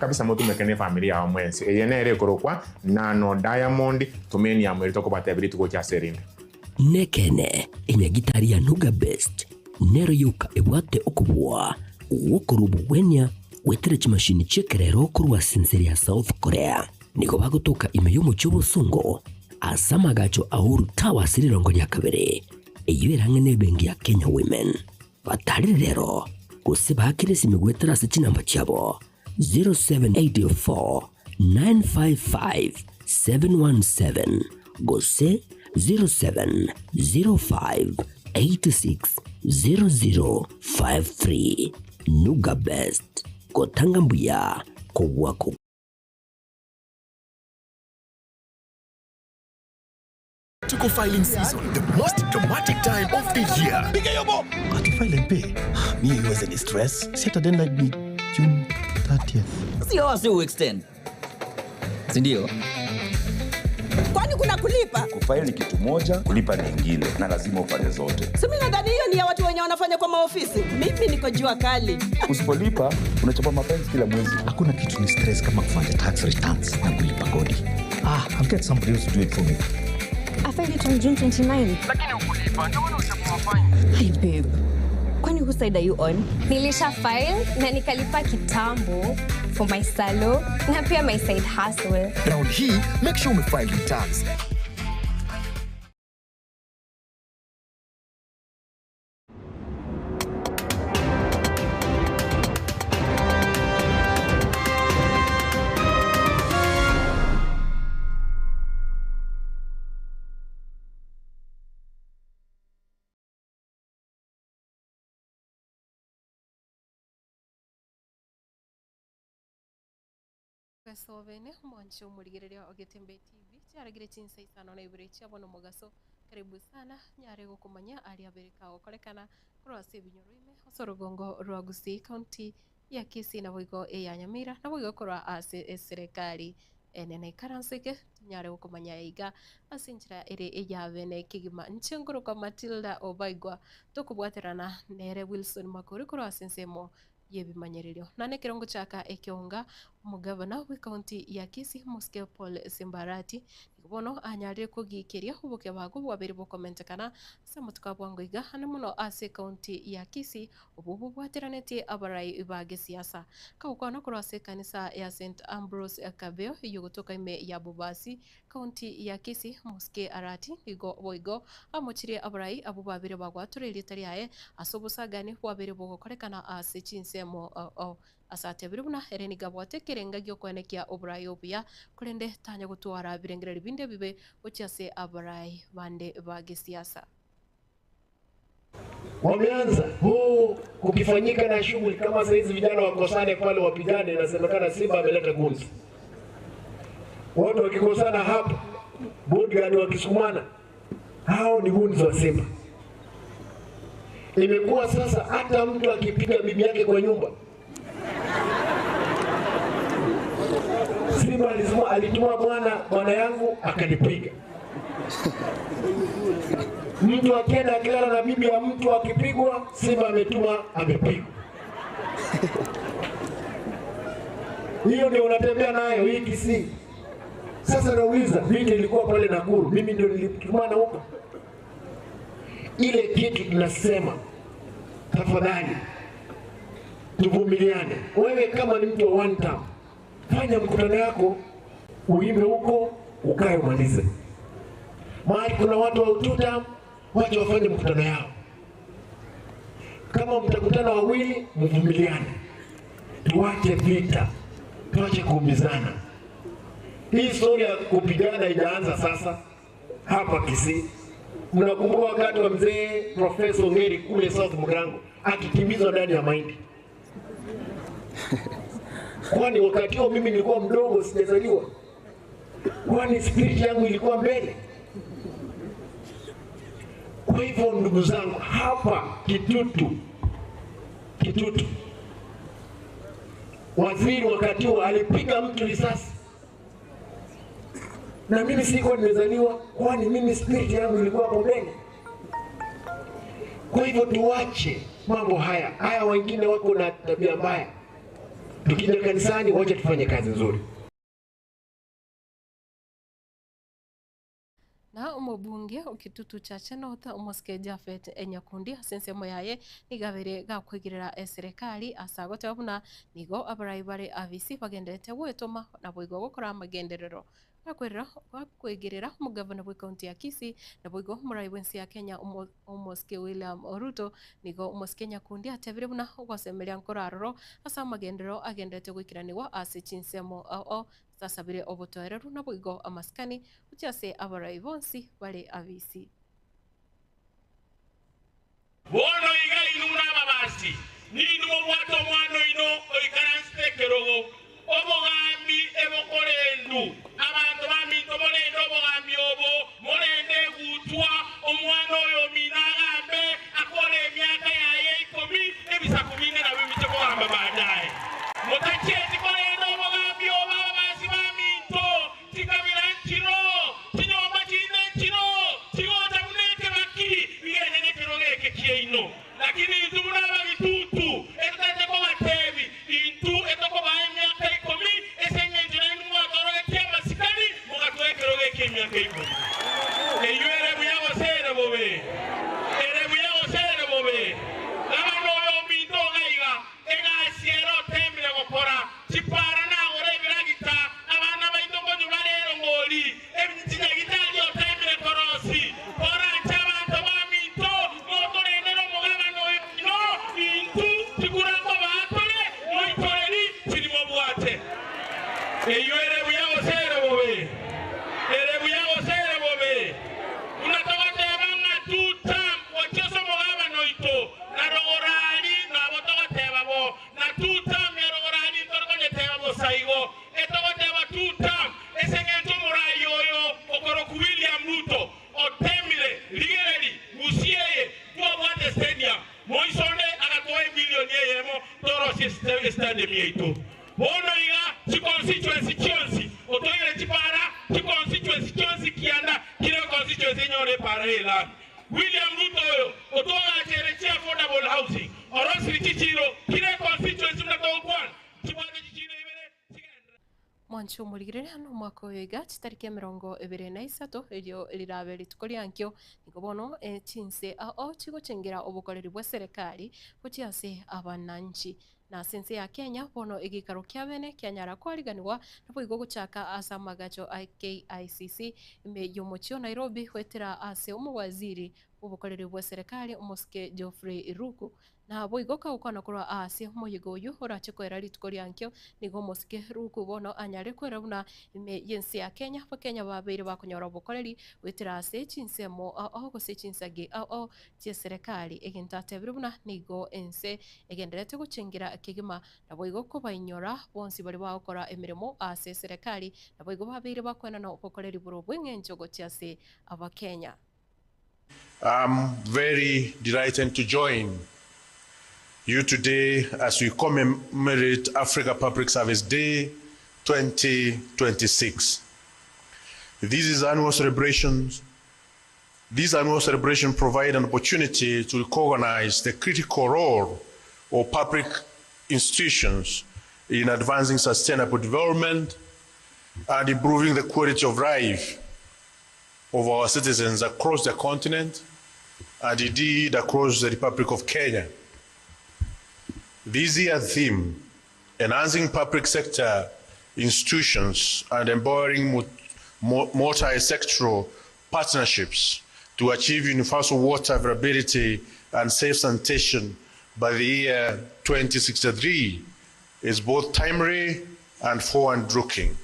Kabisa motumeke ne efamiri yao mwensi. Eye nere ekorokwa Nano Diamond, tumeni amo erio tokobatebia rituko gochia ase erinde. Nekeene, enyagitari ya Nuga Best nero yoka ebwate okobua gw'okorua obogwenia goetera chimashini chi'ekerero korwa ase ense ya South Korea. Nigo bagotoka ime y'omochie obosongo ase amagacho a Uhuru Tower ase rirongo ria kabere, eyio ere ang'e n'ebenki ya Kenya Women. Batarire rero gose baakere esimi goetera ase chinamba chiabo 0784 955 717 gose 0705 86 0053. Nuga Best, gotanga mbuya kobua ko. Tuko filing season, the most dramatic time of the year. Ati file and pay. Mi iweze ni stress. Si hata deadline ni June 30th. Sio wasi uextend. Si ndio? Kwani kuna kulipa? Kufaili ni kitu moja, kulipa ni ingine, na lazima ufanye zote. Si mimi nadhani hiyo ni ya watu wenye wanafanya kwa maofisi. Mimi niko jua kali. Usipolipa unachapa mapenzi kila mwezi. Hakuna kitu ni stress kama kufanya tax returns na kulipa kodi. Ah, I'll get somebody else to do it for me. I filed it on June 29. Lakini ukulipa ndio maana uchapa fine. Hi babe. Kwani whose side are you on? Nilisha file na nikalipa kitambo for my salo na pia my side hustle. Round hii, make sure umefile returns. Gasobene omwanche omorigereria o Getembe TV chiaragire chinsa isano na ibere chia bono mogaso karibu sana nyare gokomanya aria abere kagokorekana korwa ase ebinyoro ime ase orogongo rwa Gusii county ya Kisii naboigo eya Nyamira naboigo korwa ase eserekari enene. Ikaranso eke tonyare gokomanya iga ase enchera ere eyabene kegima. Inche nkorokwa Matilda Obaigwa tokobwaterana nere Wilson Makori korwa ase ensemo y'ebimanyererio. Na nekero ngochaka ekeonga, omogavana bw'ecounty ya Kisii Mosike Paul Simbarati nigo bono anyarire kogiikeria obokebago bwabere bokomentekana ase amatuko a bwango iga ane mono ase ecounty ya Kisii obwo bobwateranetie abarai ba gesiasa. Kagokwana korwa ase ekanisa ya St Ambrose Kabeo eyogotoka ime ya Bobasi County ya Kisii, Mosike Arati nigo boigo amochirie abarai abwo babere bagwatora erieta riaye ase obosagani bwabere bogokorekana ase chinsemo ao. Ase atebire buna ere nigo abwate ekerenga gi'okoenekia oborai obuya, korende tanya gotwara birengererio binde ebibe gochia ase abarai bande ba gesiasa. Wameanza huu kukifanyika na shughuli kama saa hizi vijana wakosane pale wapigane, inasemekana Simba ameleta goons. Watu wakikosana hapa, bodyguard wakisukumana, hao ni goons wa Simba. Imekuwa sasa hata mtu akipiga bibi yake kwa nyumba, Simba alisema alituma bwana bwana yangu akanipiga. Mtu akienda akilala na bibi ya mtu akipigwa, Simba ametuma amepigwa. Hiyo ndio unatembea nayo hii Kisii. Sasa nauliza, vita ilikuwa pale Nakuru, mimi ndio nilitumana huko. Ile kitu tunasema, tafadhali tuvumiliane. Wewe kama ni mtu wa one term, fanya mkutano yako, uimbe huko, ukae umalize. Mahali kuna watu wa two term, wacha wafanye mkutano yao. Kama mtakutana wawili, mvumiliane, tuache vita, tuache kuumizana. Hii story ya kupigana ijaanza sasa hapa Kisii. Mnakumbuka wakati wa mzee Profesa Ongeri kule South Mugirango akikimbizwa ndani ya mahindi? Kwani wakati huo mimi nilikuwa mdogo, sijazaliwa? Kwani spirit yangu ilikuwa mbele? Kwa hivyo ndugu zangu, hapa Kitutu, Kitutu waziri wakati huo alipiga mtu risasi na mimi sikuwa nimezaliwa, kwani mimi spirit yangu ilikuwa hapo mbele. Kwa hivyo tuache mambo haya haya, wengine wako na tabia mbaya. Tukija kanisani, wacha tufanye kazi nzuri. Na omobunge o Kitutu Chache North, Omosike Japhet Nyakundi ase ensemo yaye nigo abeire gakwegerera eserekari ase agoteba buna nigo abarai bare abisi bagendererete gwetoma naboigo gokora amagenderero Gakwerera gakwegerera omogavana bw'ecounty ya Kisii naboigo omorai bw'ense ya Kenya Omosike William Ruto nigo Omosike Nyakundi atebire buna ogosemeria nkoro aroro ase amagenderero agenderete goikeranigwa ase chinsemo ao asasabire obotoereru naboigo amasikani gochia ase abarai bonsi bare abisi. Bono iga inwe buna ababasi, ninwe mobwate omwana oino oikaransete ekerogo, obogambi ebokorendu. Abanto baminto morende obogambi obo, morende egutwa, omwana oyo omino agambe, akore emiaka yaye ikomi, ebisaku binde nabio biche kogamba baadaye. Motachieti korenda obogambi obo ababasi baminto, Chikabira nchiro, chinyomba chinde nchiro, chigocha buna ekebaki, bigenye ekerogo eke kiaino. Lakini intwe buna abagitutu, etotete kobatebi, intwe etokobaa emiaka ikomi, ase engencho nainwe mwatorogetie amasikani, mogatoa ekerogo eke emiaka ikomi. Eyio ere buya gose ere bobe? Ere buya gose ere bobe? Gabana oyo ominto iga iga, Egasi ere oteemire gokora, chipara nagore ebiragita, abana baito nkonywa bare erongori, chinyagitari oteemire korosi. Koranche abanto baminto, motorendere omogabane oyo oino, intwe chikura nkobaa tore, moitoreri chiri mobwate. Eyio ere buya gose ere bobe? Ere buya gose ere bobe? Buna togoteba ng'a tutam gochia ase omogabane oito, Na rogoro-ari nabo togoteba bo, na tutam ya rogoro-ari ntori konyeteba bosa igo. Etogoteba tutam ase engencho omorai oyo okorokwa William Ruto otemire rigereri gusii eye twabwate stadium moiso onde agatoa ebilioni eyemo torosie estadium yaito. Bono iga chiconstituency chionsi otoire chipara chiconstituency chionsi kianda kera econstituency enyore epara y'elami. William Ruto oyo otwagachere chi affordable housing, orosiri chichiiro kira econstituency buna togokwana, chibwate chichiiro ibere chigenderere. Mwanche omorigereria nomwaka oyo iga chitariki emerongo ebere na isato, erio rirabe rituko riankio. Nigo bono chinse ao chigochengera obokoreri bwa serikali gochia ase abananchi. Na ase ense ya Kenya bono egeikaro kia bene kianyara koariganigwa naboigo gochaka ase amagacho a KICC ime y'omochie o Nairobi goetera ase omowaziri bw'obokoreri bw'eserekari omosike Geoffrey Ruku. Naboigo kagokwana korwa aase omoyega oyio orache koera rituko ria nkio nigo omosike Ruku bono anyare koera buna ime y'ense ya Kenya abakenya babeire bakonyora obokoreri goetera ase chinsemo ao gose chinsagi ao chi'eserekari, egento atebire buna nigo ense egendererete gochengera kegima, naboigo kobainyora bonsi baria bagokora emeremo ase eserekari, naboigo babeire bakoenana obokoreri boro bw'eng'encho gochia ase Abakenya. I'm very delighted to join you today as we commemorate Africa Public Service Day 2026. This is annual celebrations These annual celebrations provide an opportunity to recognize the critical role of public institutions in advancing sustainable development and improving the quality of life of our citizens across the continent and indeed across the Republic of Kenya. This year's theme, Enhancing Public Sector Institutions and Empowering Multi-Sectoral Partnerships to Achieve Universal Water Availability and Safe Sanitation by the year 2063, is both timely and forward-looking.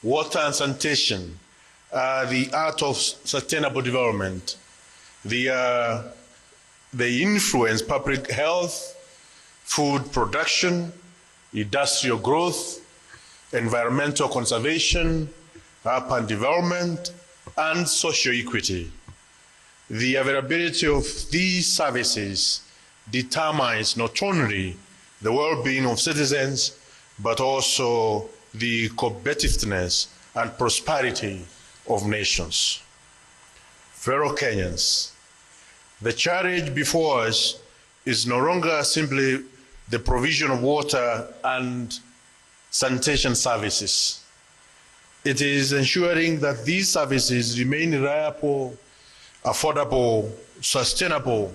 Water and sanitation are the art of sustainable development. They, are, they influence public health, food production, industrial growth, environmental conservation, urban development, and social equity. The availability of these services determines not only the well-being of citizens, but also the competitiveness and prosperity of nations. Fellow Kenyans, the challenge before us is no longer simply the provision of water and sanitation services. It is ensuring that these services remain reliable, affordable, sustainable,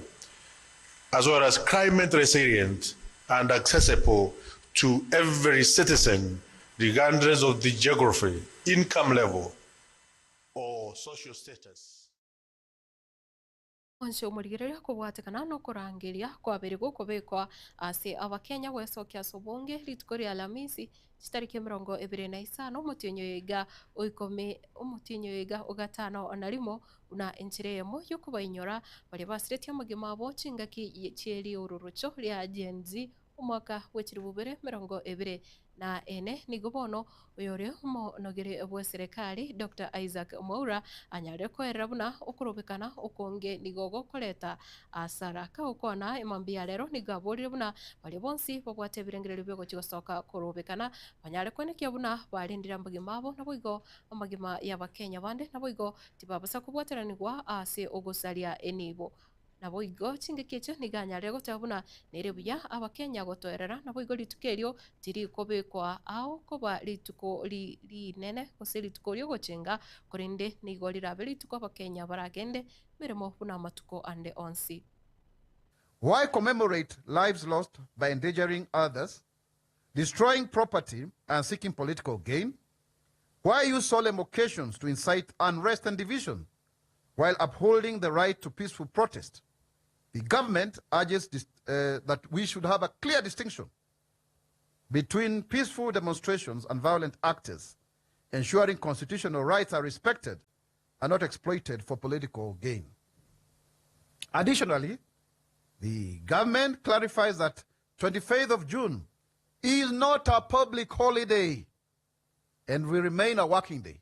as well as climate resilient and accessible to every citizen, regardless of the geography, income level, or social status. Onsi omorigereria kobwatekana nokorangeria kwabeire gokobekwa ase Abakenya gwesokia ase obonge rituko ria Alamisi chitariki 25 omotienyi oyo iga oikomi omotienyi oyo iga ogatano na rimo buna enchera eyemo yokobainyora baria basiretie amagima abo chingaki chieriururucho ria Gen-Z Omwaka bwe chilifu bibere 24 nigo bono oyore omonogeri bw'eserekari Doctor Isaac Mwaura anyarire koerera buna okorobekana okonge nigo gokoreta asara. Kagokwana emambia ya rero nigo aborire buna baria bonsi babwate ebirengererio biogochia gosoka korobekana banyare koenekia buna barendire amagima abo naboigo amagima y'abakenya bande naboigo tibabasa kobwateranigwa ase ogosaria enibo. Naboigo chingaki echio nigo anyarire goteba buna nere buya Abakenya gotoerera, naboigo rituko erio tirikobekwa ao koba rituko rinene gose rituko ri'ogochenga, korende nigo rirabe rituko Abakenya baragende emeremo buna amatuko ande onsi. Why commemorate lives lost by endangering others, destroying property and seeking political gain? Why use solemn occasions to incite unrest and division while upholding the right to peaceful protest? The government urges that we should have a clear distinction between peaceful demonstrations and violent actors, ensuring constitutional rights are respected and not exploited for political gain. Additionally, the government clarifies that 25th of June is not a public holiday and will remain a working day.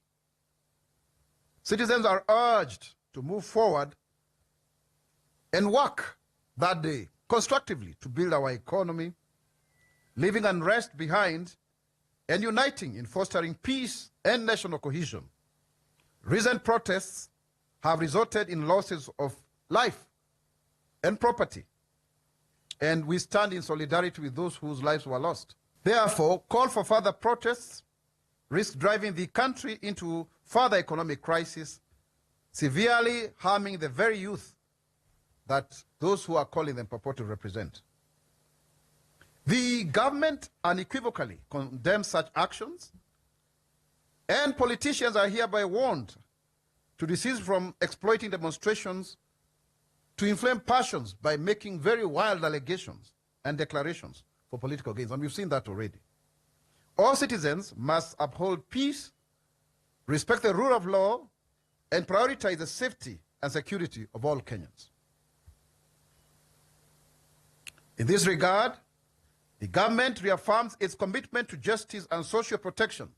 Citizens are urged to move forward and work that day constructively to build our economy, leaving unrest behind and uniting in fostering peace and national cohesion. Recent protests have resulted in losses of life and property, and we stand in solidarity with those whose lives were lost. Therefore, call for further protests risk driving the country into further economic crisis, severely harming the very youth that those who are calling them purport to represent. The government unequivocally condemns such actions, and politicians are hereby warned to desist from exploiting demonstrations to inflame passions by making very wild allegations and declarations for political gains. And we've seen that already. All citizens must uphold peace, respect the rule of law, and prioritize the safety and security of all Kenyans. In this regard, the government reaffirms its commitment to justice and social protection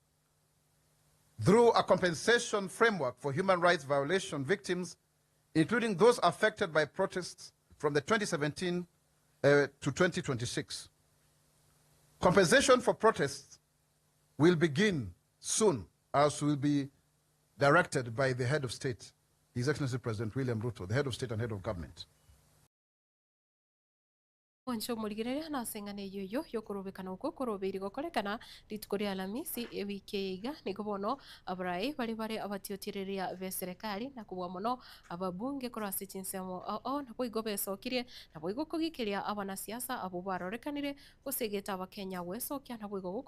through a compensation framework for human rights violation victims, including those affected by protests from the 2017 to 2026. Compensation for protests will begin soon, as will be directed by the head of state, His Excellency President William Ruto, the head of state and head of government. Mwanche omorigereria nase eng'ana eyio eyio y'okorobekana okwo korobeiri gokorekana rituko ria Alamisi ewiki eye iga, nigo bono abarai baria bare abatiotireria b'eserekari na kobua mono ababunge korwa ase chinsemo ao ao naboigo besokirie naboigo kogikeria abanasiasa abwo barorekanire gose Abakenya gwesokia naboigo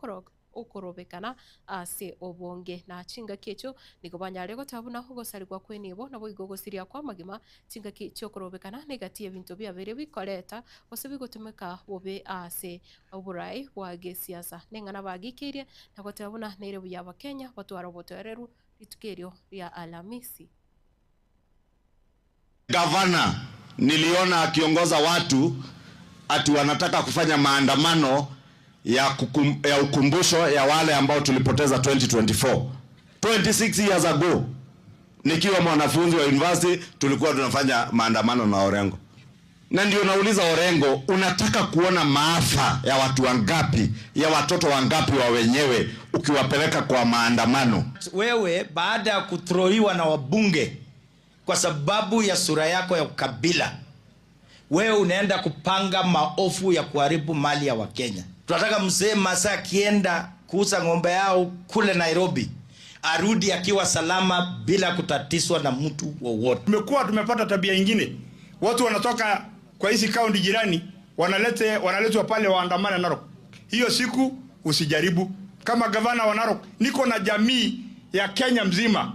okorobekana ase obonge. Na chingaki echio nigo banyarire goteba buna ogosarigwa kw'enibo naboigo ogosiria kw'amagima chingaki chi'okorobekana negati y'ebinto biabeire bikoreta gose bigotumeka bobe ase oborai bwa gesiasa. Neng'ana bagikeirie na goteba buna nere buya Abakenya batware obotoereru rituko erio ria Alamisi. Gavana niliona akiongoza watu ati wanataka kufanya maandamano ya, ya ukumbusho ya wale ambao tulipoteza 2024. 26 years ago nikiwa mwanafunzi wa university tulikuwa tunafanya maandamano na Orengo, na ndio nauliza Orengo, unataka kuona maafa ya watu wangapi, ya watoto wangapi wa wenyewe ukiwapeleka kwa maandamano? Wewe baada ya kutroiwa na wabunge kwa sababu ya sura yako ya ukabila, Wewe unaenda kupanga maofu ya kuharibu mali ya Wakenya. Tunataka mzee Masaa akienda kuuza ng'ombe yao kule Nairobi arudi akiwa salama bila kutatizwa na mtu wowote. Tumekuwa tumepata tabia ingine, watu wanatoka kwa hizi kaunti jirani wanalete wanaletwa pale waandamane Narok. Hiyo siku usijaribu. Kama gavana wa Narok, niko na jamii ya Kenya mzima.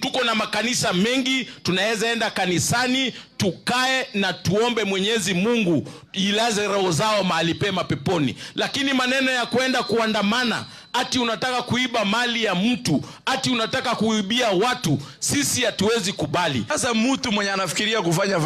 Tuko na makanisa mengi, tunaweza enda kanisani tukae na tuombe Mwenyezi Mungu ilaze roho zao mahali pema peponi. Lakini maneno ya kwenda kuandamana ati unataka kuiba mali ya mtu, ati unataka kuibia watu, sisi hatuwezi kubali. Sasa mtu mwenye anafikiria kufanya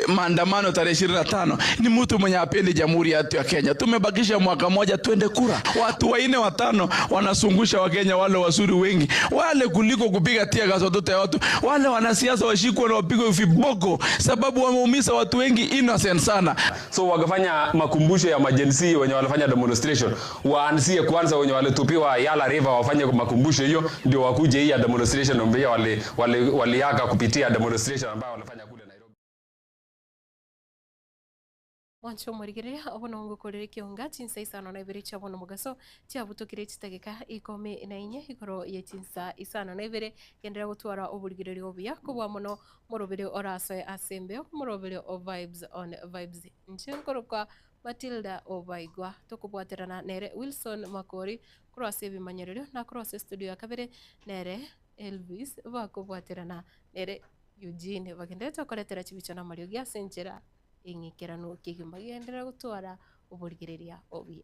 maandamano tarehe 25 ni mtu mwenye apendi jamhuri yetu ya Kenya. Tumebakisha mwaka moja twende kura. Watu waine watano wanasungusha Wakenya wale wazuri wengi wale, kuliko kupiga tear gas watoto ya watu wale. Wanasiasa washikwe na wapigwe viboko, sababu wameumiza watu wengi innocent sana. So wakifanya makumbusho ya ma-Gen Z wenye walifanya demonstration, waanzie kwanza wenye walitupiwa Yala River wafanye makumbusho hiyo, ndio wakuje hii ya demonstration ambayo waliaga kupitia demonstration ambayo walifanya kule Nairobi. Mwancho omorigereria obono ngokorere kionga chinsa isano na ibere chia bono mogaso chiabutokire chitageka ikomi na inye igoro ye chinsa isano na ibere genderera gotwara oborigereria obuya kobua mono morobere orasoe ase embeo morobere o Vibes on Vibes. Inche nkorokwa Matilda Obaigwa tokobwaterana nere Wilson Makori korwa ase ebimanyererio na korwa ase estudio ya kabere nere Elvis bakobwaterana nere Eugene bagenderete okoretera chibicha na amariogi ase enchera eng'ikeranu kegima genderera gotwara oborigereria obuya.